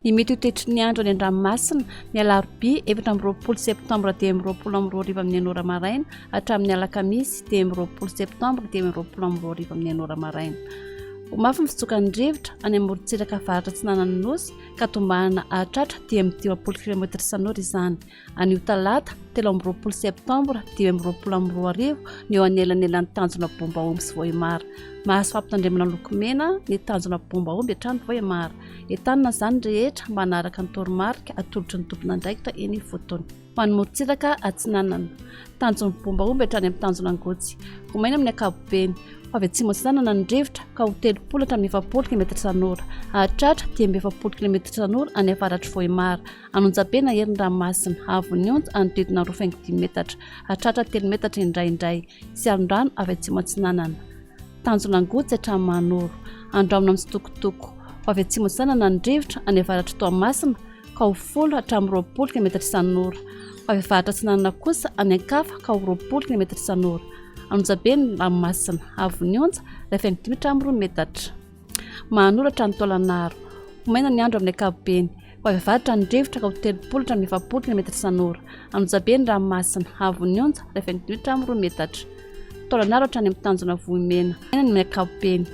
Ny mety ho toetry ny andro any an-dranomasina, ny alarobia 24 septambra 2025 amin'ny enina ora maraina hatramin'ny alakamisy 25 septambra 2025 amin'ny enina ora maraina. Ho mafy ny fitsokan'ny rivotra any amorontsiraka avaratra atsinanan'ny Nosy ka tombanana hahatratra 55 kilometatra isan'ora izany. Anio talata, 23 septambra 2025 ny eo anelanelan'ny tanjona Bombaomby sy Vohemar. Mahazo fampitandremana loko mena ny tanjona Bombaomby hatrany Vohemar. Entanina izany ny rehetra mba hanaraka ny toromarika atolotry ny tompon'andraikitra eny ifotony. Ho an'ny morontsiraka atsinanana, tanjon'ny Bombaomby hatrany amin'ny tanjona Angotsy. Ho maina amin'ny ankapobeny. Ho avy atsimo atsinanana ny rivotra ka ho 30 hatramin'ny 40 kilometatra isan'ora. Hahatratra 45 kilometatra isan'ora any avaratr'i Vohemar. An'Onjabe na herin'ny ranomasina, haavon'ny onja hanodidina 2,5 metatra, hahatratra 3 metatra indraindray, sy alon-drano avy atsimo atsinanana. Tanjona Angotsy hatramin'ny Mahanoro. Andrahona mitsitokotoko. Ho avy atsimo atsinanana ny rivotra any avaratr'i Toamasina ka ho folo hatramin'ny 20 kilometatra isan'ora. Ho avy avaratra atsinanana kosa any ankafa ka ho 20 kilometatra isan'ora. An'Onjabe ny ranomasina, haavon'ny onja 1,5 hatramin'ny 2 metatra. Mahanoro hatrany Taolagnaro. Ho maina ny andro amin'ny ankapobeny. Ho avy avaratra ny rivotra ka ho 30 hatramin'ny 40 kilometatra isan'ora. An'Onjabe ny ranomasina, haavon'ny onja 1,5 hatramin'ny 2 metatra. Taolagnaro hatrany amin'ny tanjona Vohimena. Maina ny amin'ny ankapobeny.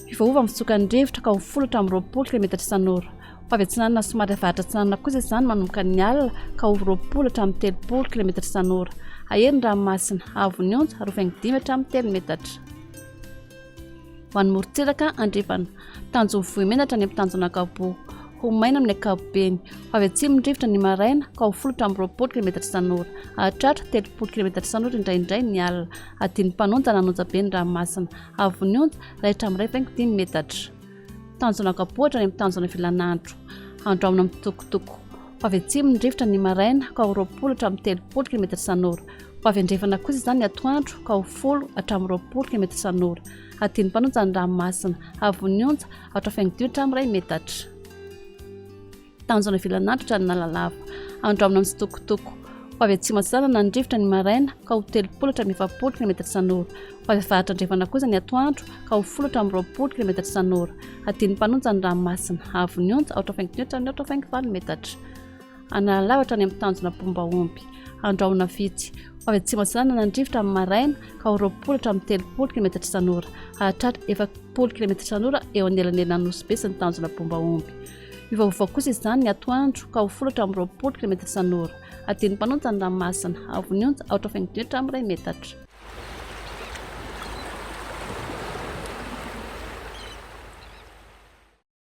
Hiovaova ny fitsokan'ny rivotra ka ho 10 hatramin'ny 20 kilometatra isan'ora. Ho avy atsinanana somary avaratra atsinanana kosa izany manomboka ny alina ka ho 20 hatramin'ny 30 kilometatra isan'ora. Hahery ny ranomasina, haavon'ny onja 2,5 hatramin'ny 3 metatra. Ho an'ny morontsiraka andrefana, tanjon'ny Vohimena hatrany amin'ny tanjona Ankaboa. Ho maina amin'ny ankapobeny. Ho avy atsimo ny rivotra ny maraina ka ho folo hatramin'ny 20 kilometatra isan'ora. Hahatratra 30 kilometatra isan'ora indraindray ny alina. Adin'ny mpanonja na an'onjabe ny ranomasina. Haavon'ny onja, iray hatramin'ny 1,5 metatra. Tanjona Ankaboa hatrany amin'ny tanjona Vilanandro. Andrahona mitokotoko. Ho avy atsimo ny rivotra ny maraina ka ho 20 hatramin'ny 30 kilometatra isan'ora. Ho avy andrefana kosa izany ny atoandro ka ho folo hatramin'ny 20 kilometatra isan'ora. Hadin'ny mpanonja ny ranomasina. Haavon'ny onja, aotra faingo dimy hatramin'ny iray metatra. Tanjona Vilanandro hatrany Analalava. Andrahona mitsitokotoko. Ho avy atsimo atsinanana ny rivotra ny maraina ka ho 30 hatramin'ny 40 kilometatra isan'ora. Ho avy avaratra andrefana kosa ny atoandro ka ho folo hatramin'ny 20 kilometatra isan'ora. Hadin'ny mpanonja ny ranomasina. Haavon'ny onja, aotra faingo dimy hatramin'ny aotra faingo valo metatra. Analalava hatrany amin'ny tanjona Pombaomby. Andrahona vitsy. Ho avy atsimo atsinanana ny rivotra amin'ny maraina ka ho 20 hatramin'ny 30 kilometatra isan'ora. Hahatratra 40 kilometatra isan'ora eo anelanelan'i Nosy Be sy ny tanjona Pombaomby. Hiovaova kosa izany ny atoandro ka ho folo hatramin'ny 20 kilometatra isan'ora. Hadin'ny mpanonja ny ranomasina. Haavon'ny onja, aotra faingo dimy hatramin'ny iray metatra.